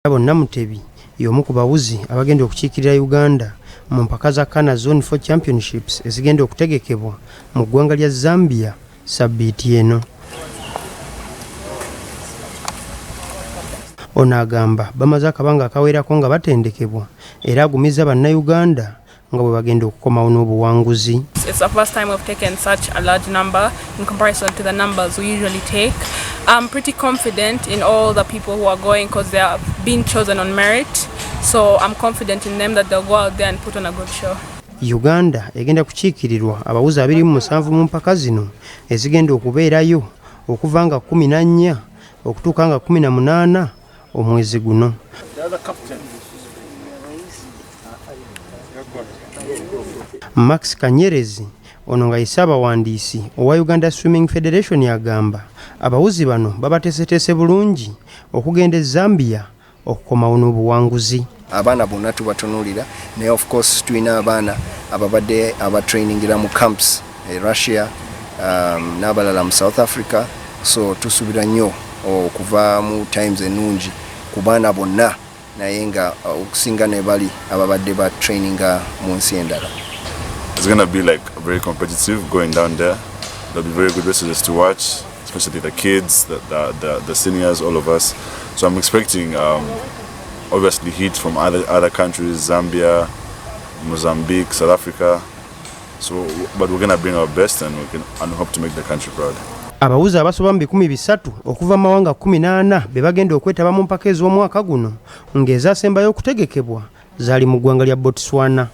Kirabo Namutebi y'omu ku bawuzi abagenda okukiikirira Uganda mu mpaka za CANA Zone 4 Championships ezigenda okutegekebwa mu ggwanga lya Zambia sabbiiti eno. Ono agamba bamaze akabanga akawerako nga batendekebwa era agumizza Bannayuganda nga bwe bagenda okukomawo n'obuwanguzi. It's the first time we've taken such a large number in comparison to the numbers we usually take. I'm pretty confident in all the people who are going because they are being chosen on merit. So I'm confident in them that they'll go out there and put on a good show. Uganda egenda kukiikirirwa abawuzi 27 mu mpaka zino ezigenda okubeerayo okuva nga 14 okutuuka nga 18 omwezi guno. Max Kanyerezi ono nga ye ssaabawandiisi owa Uganda Swimming Federation agamba abawuzi bano babateeseteese bulungi okugenda e Zambia okukomawo n'obuwanguzi. Abaana bonna tubatunuulira, naye of course tulina abaana ababadde abatrainingira mu camps e Russia n'abalala mu South Africa, so tusuubira nnyo okuva mu times ennungi ku baana bonna, naye nga okusinga ne bali ababadde ba traininga mu nsi endala. It's gonna be like very competitive going down there. There'll be very good races to watch, especially the kids, the seniors, all of us. So I'm expecting obviously heat from other countries, Zambia, Mozambique, South Africa. So, but we're gonna bring our best and we can and hope to make the country proud. Abawuzi abasoba mu 300 okuva mu mawanga 14 be bagenda okwetaba mu mpaka ez'omwaka guno, ng'ezasembayo okutegekebwa zaali mu ggwanga lya Botswana.